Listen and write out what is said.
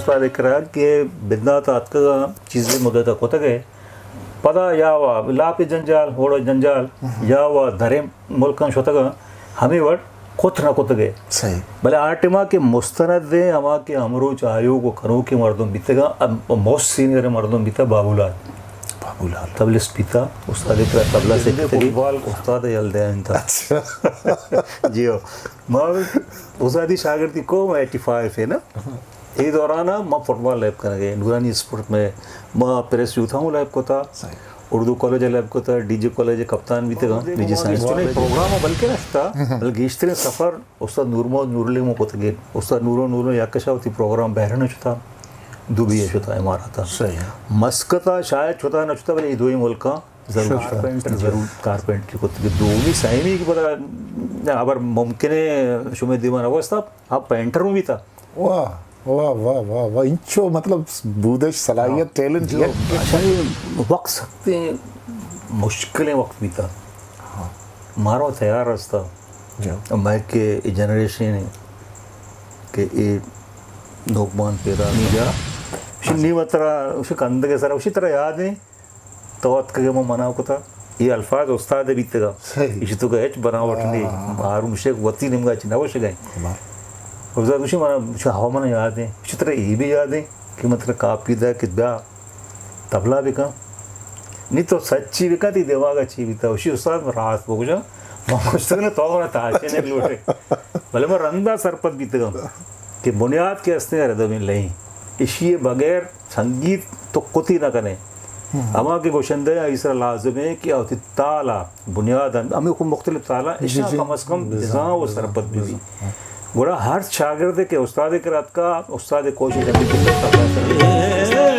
استاد ءِ کرا کہ بندات ءَ اتکگ ءَ چیزے مدت ءَ کتگ ءَ، پدا یا وا لاپ ءِ جنجال، ہوڑ ءِ جنجال، یا وا دریں ملکاں شتگ ءَ، ہمے وڑ کت نہ کتگ ءَ۔ صحیح۔ بلے آ ٹائم ءَ کہ مستند ءَ ہما کہ ہمروچ آیوک ءُ کنوکیں مردم بیتگ ءَ، ام-، موسٹ سینئر مردم بیتگ بابو لال۔ بابو لال۔ طبلسٹ بیتگ، استاد ءِ کرا طبلہ سیکھتگ ءَ۔ فٹبال۔ استاد ءَ یل دینت۔ اچھا۔ جی ہو۔ ما استادی شاگردی کو ایٹی فائیو ءَ نا۔ اے دوران ءَ ما فٹبال لیب کنگ ءَ، نورانی اسپورٹ میں ما پریس یوتھ ءَ ہوں لیب کتا، صحیح۔ اردو کالج ءَ لیب کتا، ڈی جے کالج ءَ کپتان بیتگاں، ڈی جے سائنس۔ چونیں پروگرام ءَ بلکیں نشتا، بلکہ گیشتریں سفر استاد نور محمد نورلی مو کتگیں۔ استاد نور محمد نورلی یک شا وتی پروگرام بحرین ءَ شتا، دبئی ءَ شتا، امارات ءَ۔ صحیح۔ مسقط ءَ شاید شتا نہ شتا، بلے اے دوئیں ملکاں ضرور شتا۔ کارپینٹر ضرور کارپینٹری کتگ۔ دومی سیمی کہ پدا ہبر ممکن ہے شمئے دیما نہ گوستا، آ پینٹر ہوں بیتا۔ واہ، واہ، واہ، واہ، واہ، انچو مطلب بودش، صلاحیت، ہاں۔ ٹیلنٹ جو یک اصل وقت سخت مشکلیں وقت بیتا۔ ہاں۔ مارا تیار رستا۔ جو۔ میں کہ اے جنریشن ہے کہ اے نوکبان پیدا نی جا۔ شنی و ترا، اسی کندگے سر، اسی ترا یاد ہے؟ تو اتکگے من منع کتا۔ اے الفاظ استاد ءِ بیتگا۔ صحیح۔ ایشی تو کہ ہچ بناوٹ ہاں، نہیں۔ ہاں، ہاں۔ ہارون شیخ وتی نیمگا چی نہ گوشگا۔ ہاں۔ استاد گوشی منا، گوشی ہاں منا یاد ہے۔ گوشی ترا اے بھی یاد ہے کہ من ترا کاپی دا کہ بیا طبلہ بکن۔ نی تو سچی بکن، تی دماغا چی بیتا۔ گوشی استاد من راست بگوشاں، من گوشتگ نہ تو منا تاچے نہ لوٹے۔ بلے من رندا سرپد بیتگاں کہ بنیاد کہ استیں ردمیں لئیں۔ اشی بغیر سنگیت تو کتی نہ کنے۔ ہما کہ گوشندہ ءَ ایسرا لازم ہے کہ وتی تال ءَ بنیاد انت، ہمے کو مختلف تال ءَ جی، اشاں جی۔ کم از کم بزاں۔ بزاں و سرپد بی۔ بزاں۔ گڑا ہر شاگردے کہ استاد ءِ کرا اتکا، استاد ءِ کوشش ہمیں